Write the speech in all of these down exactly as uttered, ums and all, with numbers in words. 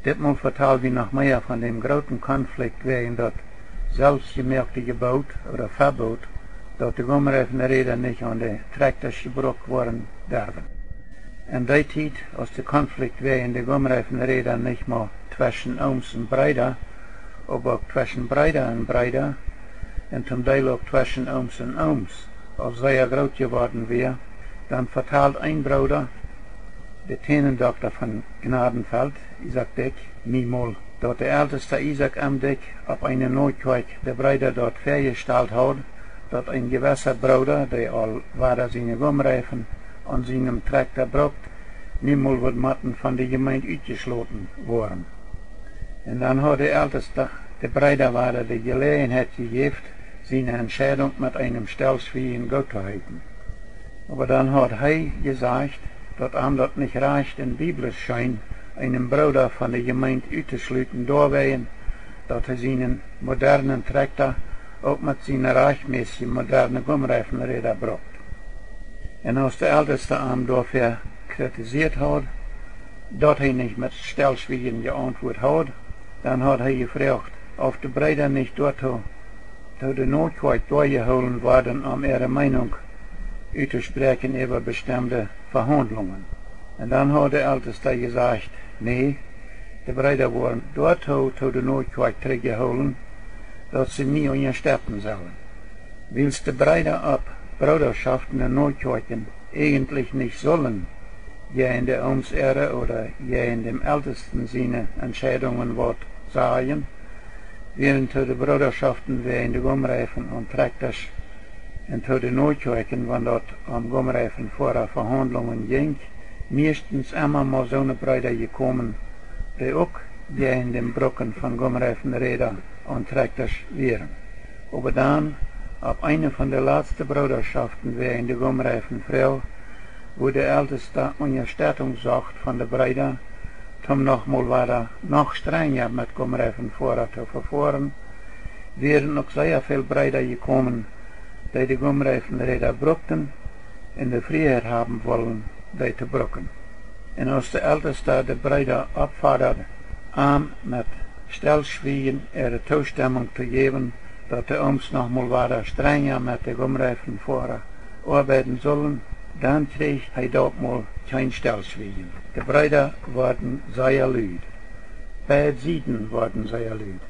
Ditmol vetal wie noch mea von däm grooten Konflikt wäajen daut selfstjemoakte Jeboot ooda Veboot, daut de Gumreifenräda nich aun de Trakjtasch jebrukt woaren derwen. En dee Tiet, aus de Konflikt wäajen de Gumreifenräda nich mau tweschen Ooms un Breeda, oba uk tweschen Breeda un Breeda, un toom Deel uk tweschen Ooms un Ooms, aul sea groot jeworden wia, dan vetald een Brooda, de Tänendokta von Gnadenfeld, Isaak Dyck, mie mol, daut de Eltesta Isaak M. Dyck opp eene Notkjoakj de Breeda doa väajestalt haud, daut een jewessa Brooda, dee aul wada siene Gumreifen aun sienem Trakjta brukt, nu mol wudd motten von de Jemeent utjeschloten woaren. Un dan haud de Eltesta de Breeda wada de Jeläajenheit jejäft, siene Entscheidunk met eenem Stellschwiejen goot to heeten. Oba dan haud hee jesajcht, daut am daut nich rajcht un biblisch scheen, eenem Brooda von de Jemeent uttoschluten doawäajen, daut hee sienen modernen Trakjta uk met siene rajchtmäßje moderne Gumreifenräda brukt. Un aus de Eltesta am doafäa kritisiet haud, daut hee nich met Stellschwiejen jeauntwuat haud, dan haud hee jefroacht, auf de Breeda nich doatoo to de Notkjoakj doajehoolen worden, om äare Meenunk uttospräakjen äwa bestemde Vehaundlungen. Un dan haud de Eltesta jesajcht: Nä, de Breeda woaren doatoo to de Notkjoakj trigjjehoolen, daut see mie unjastetten sellen. Wiels de Breeda opp Broodaschoften un Notkjoakjen ejentlich nich sullen jäajen de Ooms äare ooda jäajen däm Eltesten siene Entscheidungen waut sajen, wieren to de Broodaschoften wäajen de Gumreifen aun Trakjtasch un to de Notkjoakjen, wan daut om Gumreifenfoara Vehaundlungen jinkj, mieeschtens emma mau soone Breeda jekomen, dee uk jäajen däm Bruken von Gumreifenräda aun Trakjtasch wieren. Oba dan, opp eene von de latste Broodaschoften wäajen de Gumreifenfroag, wua de Eltesta Unjastettunk socht von de Breeda, toom nochmol wada noch strenja met Gumreifenfoara to vefoaren, wieren uk sea väl Breeda jekomen, dee de Gumreifenräda brukten un de Frieheit haben wullen, dee to bruken. Un aus de Eltesta de Breeda oppfodad, am met Stellschwiejen äare Toostemmunk to jäwen, daut de Ooms nochmol wada strenja met de Gumreifenfoara oabeiden sullen, dan kjrieech hee dautmol kjeen Stellschwiejen. De Breeda worden sea lud. Beid Sieden worden sea lud.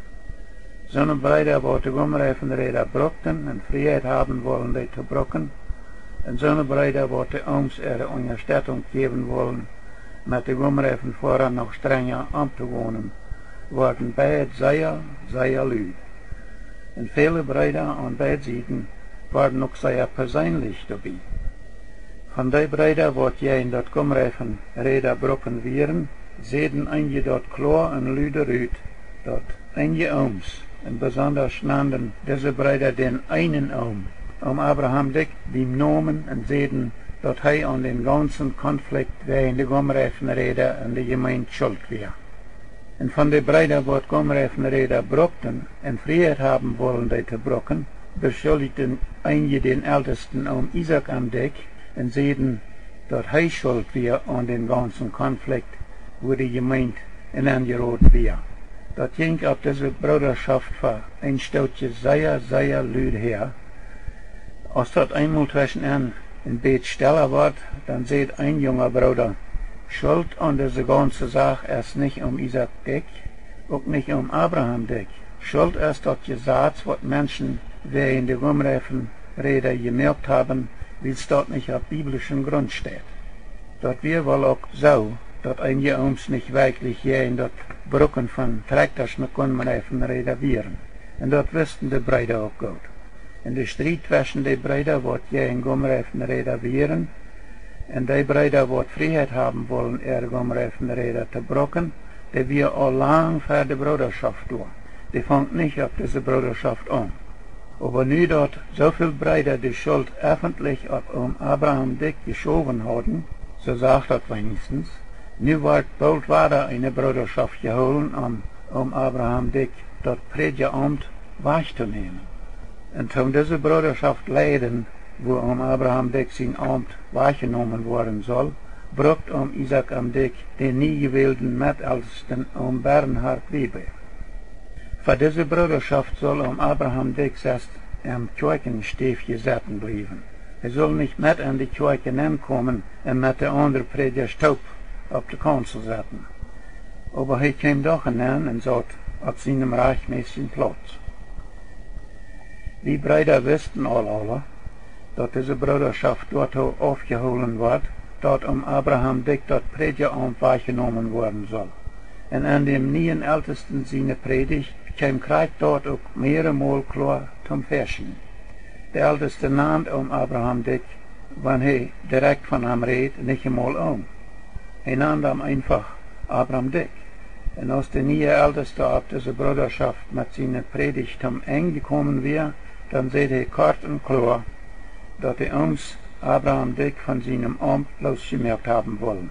Soone Breeda, waut de Gumreifenräda brukten un Frieheit haben wullen, dee to bruken, un soone Breeda, waut de Ooms äare Unjastettunk jäwen wullen, met de Gumreifenfoara noch strenja omtogonen, worden beid sea, sea lud. Un väle Breeda aun beid Sieden worden uk sea perseenlich doabie. Von dee Breeda, waut jäajen daut Gumreifenräda bruken wieren, säden eenje daut kloa un luda rut, daut eenje Ooms, un besondasch nanden dise Breeda dän eenen Oom, Oom Abraham Dyck, biem Nomen un säden, daut hee aun dän gaunzen Konflikt wäajen de Gumreifenräda en de Jemeent schult wia. Un von de Breeda, waut Gumreifenräda brukten un Frieheit haben wullen, dee to bruken, beschuldichten eenje dän Eltesten Oom Isaak M. Dyck un säden, daut hee schult wia aun dän gaunzen Konflikt, wua de Jemeent enenjeroden wia. Daut jinkj opp dise Broodaschoft fa een Stootje sea, sea lud häa. Aus daut eenmol tweschen an een bät stella wort, dan säd een junga Brooda: Schult aun dise gaunze Sach es nich Oom Isaak Dyck, uk nich Oom Abraham Dyck. Schult es daut Jesaz, waut Menschen wäajen de Gumreifenräda jemoakt haben, wiels daut nich opp biblischen Grunt steit. Daut wia woll uk soo, daut eenje Ooms nich werkjlich jäajen daut Bruken von Trakjtasch met Gumreifenräda wieren. Un daut wisten de Breeda uk goot. Un de Striet tweschen de Breeda, waut jäajen Gumreifenräda wieren, un de Breeda, waut Frieheit haben wullen, äare Gumreifenräda to bruken, dee wia aul lang ver de Broodaschoft doa. Dee funk nich opp dise Broodaschoft aun. Oba nu daut soo väl Breeda de Schult effentlich opp Oom Abraham Dyck jeschowen hauden, soo sach daut weinichstens, nu wort boolt wada eene Broodaschoft jehoolen, om Oom Abraham Dyck daut Prädjaaumt wajchtonämen. Un toom dise Broodaschoft leiden, wua Oom Abraham Dyck sien Aumt wajchjenomen woaren sull, brukt Om Isaak M. Dyck dän nie jewälden Meteltesten, Om Bernhard Wiebe. Fa dise Broodaschoft sull Om Abraham Dyck sest em Kjoakjenstäfje setten bliewen. Hee sull nich met en de Kjoakj nenkomen un met de aundre Prädjasch toop opp de Kaunzel setten. Oba hee kjeem doch nen un saut opp sienem rajchtmässjen Plauz. Wie Breeda wisten aul aule, daut dise Broodaschoft doatoo aufjehoolen wort, daut Om Abraham Dyck daut Prädjaaumt wajchjenomen woaren sull. Un en däm nieen Eltesten siene Prädicht kjeem krakjt daut uk mearemol kloa toom Väaschien. De Elteste nand Om Abraham Dyck, wan hee direkt von am räd, nich emol Om. Hee nand am eenfach Abram Dyck. Un aus de niee Eltesta opp dise Broodaschoft met siene Prädicht toom Enj jekomen wia, dan säd hee kort un kloa, daut de Oms Abraham Dyck von sienem Aumt loosjemoakt haben wullen.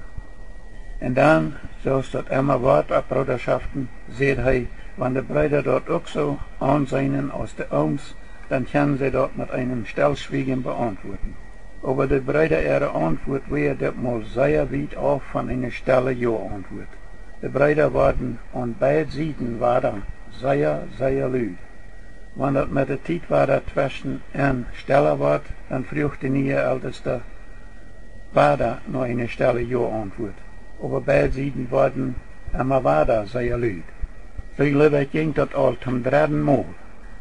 Un dan, soo aus daut emma wort opp Broodaschoften, säd hee, wan de Breeda daut uk soo aunseenen aus de Oms, dan kjennen see daut met eenem Stellschwieejen beauntwuaden. Oba de Breeda äare Auntwuat wia ditmol sea wiet auf von eene stelle Jo-Auntwuat. De Breeda worden aun beid Sieden wada sea, sea lud. Wan daut met de Tiet wada tweschen an stella wort, dan fruach de niee Eltesta wada no eene stelle Jo-Auntwuat. Oba beid Sieden worden emma wada sea lud. Soo jleew ekj jinkj daut aul toom dredden Mol.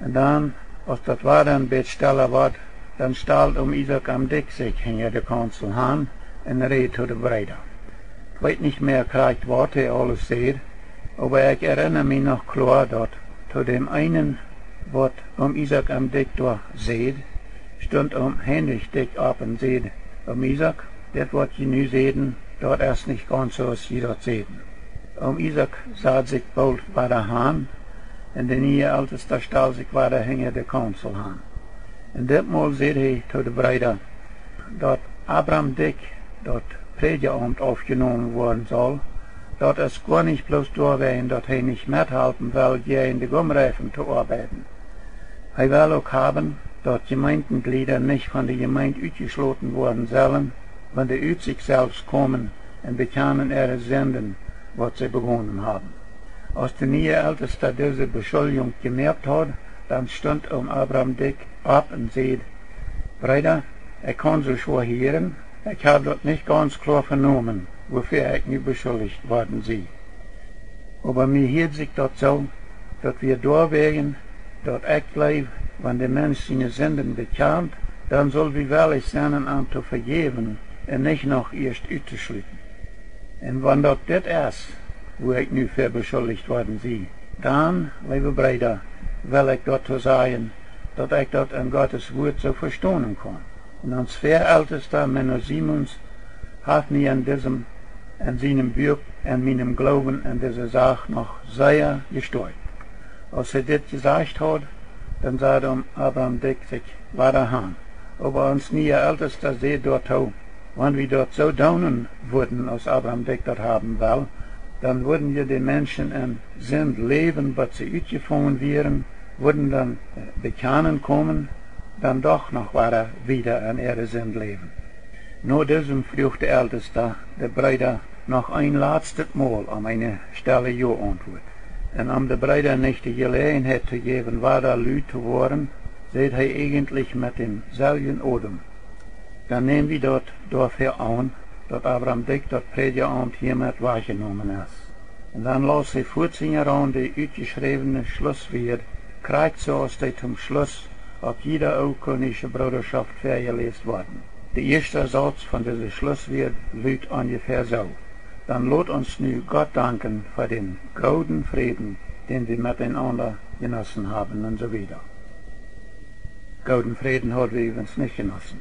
Un dan, aus daut wada een bät stella wort, dan stald Om Isaak M. Dyck sikj hinja de Kaunzel han un räd to de Breeda. Ekj weet nich mea krakjt waut hee aules säd, oba ekj erinna mie noch kloa daut to däm eenen, waut Om Isaak M. Dyck doa säd, stunt Om Heinrich Dyck opp un säd: Om Isaak, dit waut jie nu säden, daut es nich gaunz soo aus jie daut säden. Om Isaak sad sikj boolt wada han, un de niee Eltesta stald sikj wada hinja de Kaunzel han. Un ditmol säd hee to de Breeda, daut Abram Dyck daut Prädjaaumt aufjenomen woaren saul, daut es goa nich bloos doawäajen, daut hee nich methalpen well, jäajen de Gumreifen to oabeiden. Hee well uk haben, daut Jemeentenjlieda nich von de Jemeent utjeschloten woaren sellen, wan dee ut sikj selfst komen un bekjanen äare Sinden, waut see begonen haben. Aus de niee Eltesta dise Beschuljunk jemoakt haud, dan stunt Om Abram Dyck opp un säd: Breeda, ekj kaun soo schwoa hieren, ekj hab daut nich gaunz kloa venomen, wuafäa ekj nu beschuldicht worden sie. Oba mie hieed sikj daut soo, daut wia doawäajen, daut ekj jleew, wan de Mensch siene Sinden bekjant, dan sull wie wellich sennen, am to vejäwen un nich noch ieescht uttoschluten. Un wan daut dit es, wua ekj nu fa beschuldicht worden sie, dan, leewe Breeda, well ekj daut to sajen, daut ekj daut en Gottes Wuat soo vestonen kaun. Un ons Väaeltesta, Menno Simons, haft mie en disem, en sienem Buak, en mienem Gloowen en dise Sach noch sea jestoakjt. Aus hee dit jesajcht haud, dan sad Om Abram Dyck sikj wada han. Oba ons niee Eltesta säd doatoo: Wan wie daut soo doonen wudden, aus Abram Dyck daut haben well, dan wudden je de Menschen en Sind läwen, bat see utjefungen wieren, wudden dan, äh, bekjanen komen, dan doch noch wada wieda en äare Sind läwen. No disem fruach de Eltesta de Breeda noch een latstet Mol om eene stelle Jo-Auntwuat. Un om de Breeda nich de Jeläajenheit to jäwen, wada lud to woaren, säd hee eejentlich met dämselwjen Odem: Dan näm wie daut doafäa aun, daut Abram Dyck daut Prädjaaumt hiamet wajchjenomen es. Un dan laus hee fuaz hinjaraun de utjeschräwne Schlusswieed, krakjt soo aus dee toom Schluss opp jieda ooltkolonische Broodaschoft väajeläst worden. De ieeschta Sauz von dise Schlusswieed lud onjefäa soo: Dan lot ons nu Gott danken fa dän gooden Fräden, dän wie met eenaunda jenossen haben, un soo wieda. Gooden Fräden haud wie äwens nich jenossen.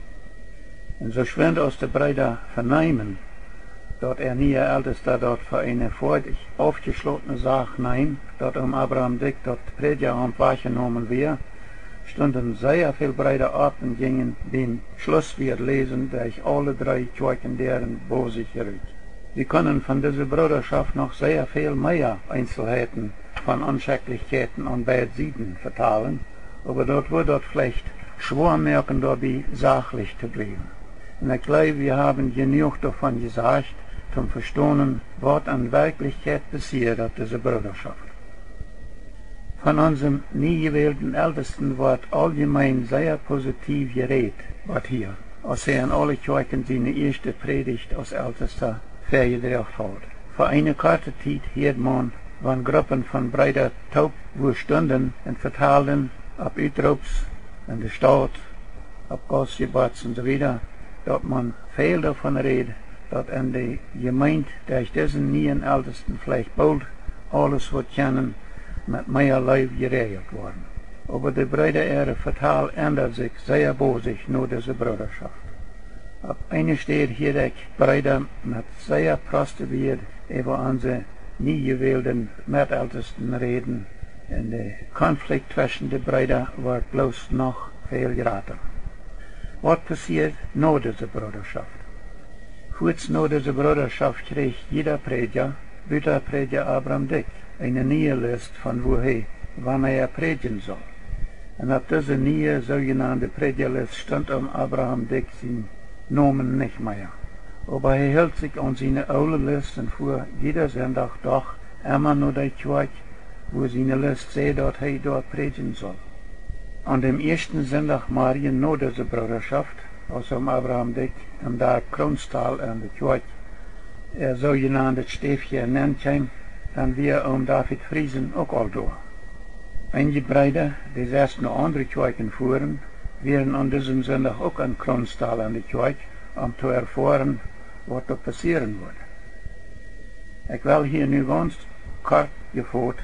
Un soo schwind aus de Breeda veneemen, daut äa niea Eltesta daut fa eene foadich aufjeschlotne Sach neem, daut Om Abraham Dyck daut Prädjaaumt wajchjenomen wia, stunden sea väl Breeda opp un jinjen biem Schlusswieed läsen derch aule dree Kjoakjendäaren bosich rut. Wie kunnen von dise Broodaschoft noch sea väl mea Eenzelheiten von Onschekjlichkjeiten aun beid Sieden vetalen, oba daut wudd daut veleicht schwoa moaken, doabie sachlich to bliewen. Un ekj jleew, wie haben jenuach doavon jesajcht, toom vestonen, waut en Werkjlichkjeit passieed opp dise Broodaschoft. Von onsem niejewälden Eltesten woat auljemeen sea positiew jerät, waut hia, aus hee en aule Kjoakjen siene ieeschte Prädicht aus Eltesta väajedroagen haud. Fa eene korte Tiet hieed maun, wan Gruppen von Breeda toop wua stunden un vetalden, opp Utroops, en de Staut, opp Gaustjebots un soo wieda, daut maun väl doavon räd, daut en de Jemeent derch disen nieen Eltesten veleicht boolt aules wudd kjennen met mea Leew jeräajelt woaren. Oba de Breeda äare Vetal endad sikj sea bosich no dise Broodaschoft. Opp eene Städ hieed ekj Breeda met sea proste Wieed äwa onse niejewälden Meteltesten räden, un de Konflikt tweschen de Breeda wort bloos noch väl jrata. Waut passieed no dise Broodaschoft? Fuaz no dise Broodaschoft kjrieech jieda Prädja, buta Prädja Abraham Dyck, eene niee List von wua hee wanea prädjen sull. Un opp dise niee soojenande Prädjalist stunt Om Abraham Dyck sien Nomen nich mea. Oba hee hilt sikj aun siene oole List un fua jieda Sindach doch emma no de Kjoakj, wua siene List säd, daut hee doa prädjen sull. Aun däm ieeschten Sindach Morjen no dise Broodaschoft, aus Om Abraham Dyck em Darp Kronstal en de Kjoakj äa soojenandet Stäfje nenkjeem, dan wia Om David Friesen uk aul doa. Eenje Breeda, dee sest no aundre Kjoakjen fuaren, wieren aun disem Sindach uk en Kronstal en de Kjoakj, om to erfoaren, waut doa passieren wudd. Ekj well hia nu gaunz kort jefot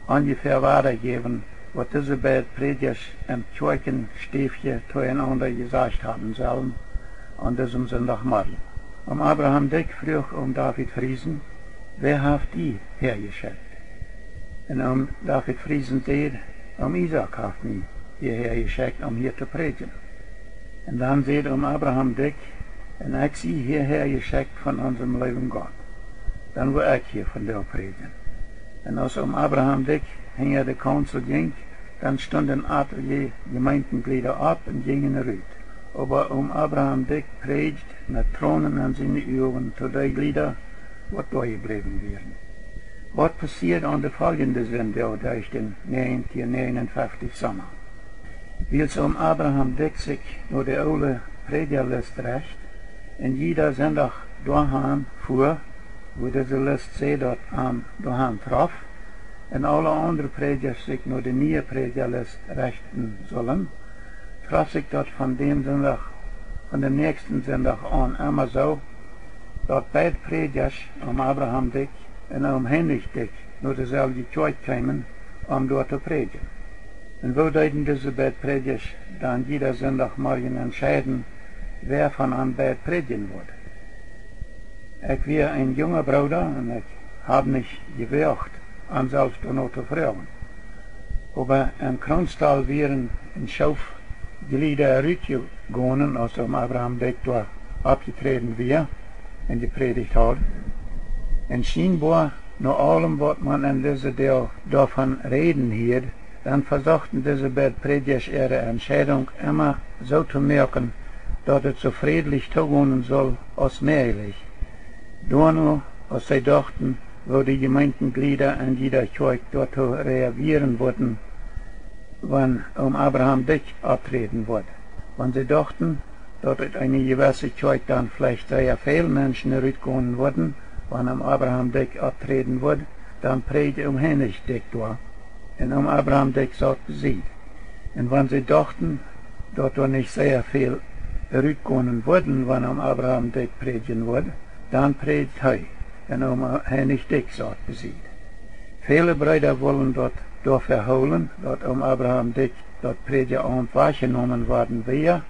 onjefäa wadajäwen, waut dise beid Prädjasch em Kjoakjenstäfje to eenaunda jesajcht haben sellen aun disem Sindach Morjen. Om Abraham Dyck fruach Om David Friesen: "Wäa haft die häajeschekjt?" Un Om David Friesen säd: "Om Isaak haft mie hia häajeschekjt, om hia to prädjen." Un dan säd Om Abraham Dyck: "Un ekj sie hia häajeschekjt von onsem leewen Gott. Dan woa ekj hia vondoag prädjen." Un aus Om Abraham Dyck hinja de Kaunzel jinkj, dan stunden atelje Jemeentenjlieda opp un jinjen rut. Oba Om Abraham Dyck prädjd met Tronen en siene Uagen to dee Jlieda, waut doa jebläwen wieren. Waut passieed aun de foljende Sindach, dän näajenunfeftich Somma? Wiels Om Abraham Dyck sikj no de oole Prädjalist recht un jieda Sindach doahan fua, wua dise List säd, daut am doahan trof, un aule aundre Prädjasch sikj no de niee Prädjalist rechten sullen, trof sikj daut von däm Sindach, von däm näakjsten Sindach aun emma soo, daut beid Prädjasch, Om Abraham Dyck un Om Heinrich Dyck, no deselwje Kjoakj kjeemen, om doa to prädjen. Un woo deeden dise beid Prädjasch dan jieda Sindach Morjen entscheiden, wäa von an beid prädjen wudd? Ekj wia een junga Brooda un ekj hab nich jewoacht, an selfst doano to froagen. Oba em Kronstal wieren een Schoof Jlieda rutjegonen, aus Om Abraham Dyck doa oppjeträden wia un jeprädicht haud. Un schienboa, no aulem waut maun en dise Doag doavon räden hieed, dan vesochten dise beid Prädjasch äare Entscheidunk emma soo to moaken, daut et soo frädlich togonen sull aus mäajlich. Doano, aus see dochten, woo de Jemeentenjlieda en jieda Kjoakj doatoo reagieren wudden, wan Om Abraham Dyck oppträden wudd. Wan see dochten, daut ut eene jewesse Kjoakj dan veleicht sea väl Menschen rutgonen wudden, wan Om Abraham Dyck oppträden wudd, dan prädjd Om Heinrich Dyck doa, un Om Abraham Dyck saut besied. Un wan see dochten, daut doa nich sea väl rutgonen wudden, wan Om Abraham Dyck prädjen wudd, dan prädjd hee, un Om Heinrich Dyck saut besied. Väle Breeda wullen daut doafäa hoolen, daut Om Abraham Dyck daut Prädjaaumt wajchjenomen worden wia,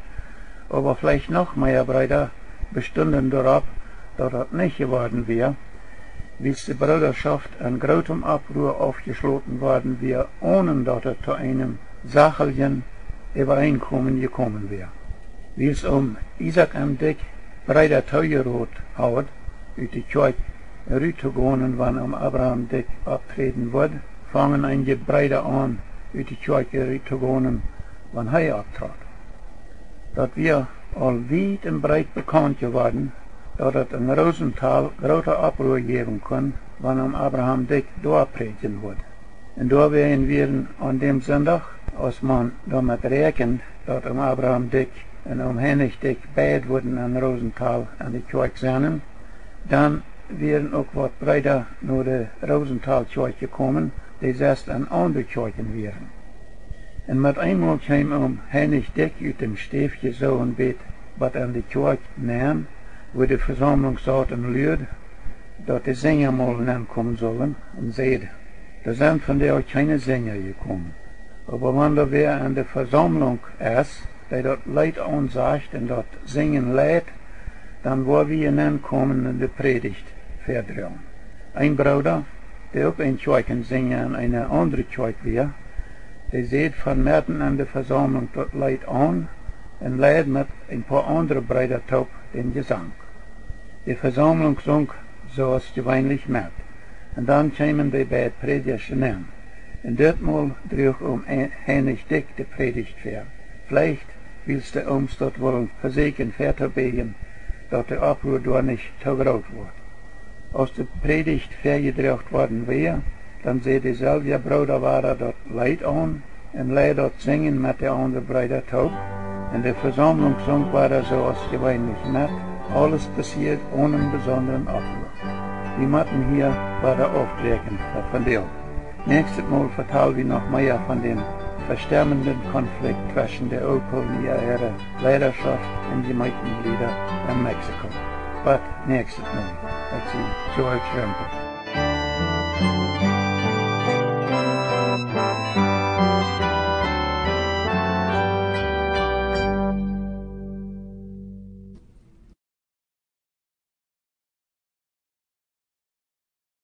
oba veleicht noch mea Breeda bestunden doaropp, daut daut nich jeworden wia, wiels de Broodaschoft en grootem Oppruah aufjeschloten worden wia, onen daut et to eenem sacheljen Äwaeenkomen jekomen wia. Wiels Om Isaak M. Dyck Breeda toojerot haud, ut de Kjoakj ruttogonen, wan Om Abraham Dyck oppträden wudd, fongen eenje Breeda aun, ut de Kjoakj ruttogonen, wan hee opptrat. Daut wia aul wiet un breet bekaunt jeworden, daut et en Rosenthal groote Opprua jäwen kunn, wan Oom Abraham Dyck doa prädjen wudd. Un doawäajen wieren aun däm Sindach, aus maun doamet räakjend, daut Oom Abraham Dyck un Oom Heinrich Dyck beid wudden en Rosenthal en de Kjoakj sennen, dan wieren uk waut Breeda no de Rosenthal Kjoakj jekomen, dee sest en aundre Kjoakjen wieren. Un met eenmol kjeem Oom Heinrich Dyck ut däm Stäfkje soo een bät bat en de Kjoakj nenn, wua de Vesaumlunk saut un luad, daut de Sinja mol nenkomen sullen, un säd: "Doa sent vondoag kjeene Sinja jekomen. Oba wan doa wäa en de Vesaumlunk es, dee daut Leet aunsajcht un daut Sinjen leit, dan woa wie nenkomen un de Prädicht väadroagen." Een Brooda, dee uk een Kjoakjensinja en eene aundre Kjoakj wia, dee säd von medden en de Vesaumlunk daut Leet aun un leid met een poa aundre Breeda toop dän Jesank. De Vesaumlunk sunk soo aus jeweenlich met, un dan kjeemen de beid Prädjasch nenn. Un ditmol druach Oom E-, Heinrich Dyck de Prädicht väa. Veleicht wiels de Ooms daut wullen vesieekjen väatobieejen, daut de Opprua doa nich too groot wort. Aus de Prädicht väajedroagen worden wia, dan säd deselwja Brooda wada daut Leet aun un leid daut Sinjen met de aundre Breeda toop, un de Vesaumlunk sunk wada soo aus jeweenlich met. Aules passieed onen besondren Opprua. Wie motten hia wada aufbräakjen fa vondoag. Näakjstet Mol vetal wie noch mea von dän vestemmenden Konflikt tweschen de Ooltkolonia äare Leidaschoft un Jemeentejlieda en Mexiko. Bat näakjstet Mol, ekj sie Joel Krempel.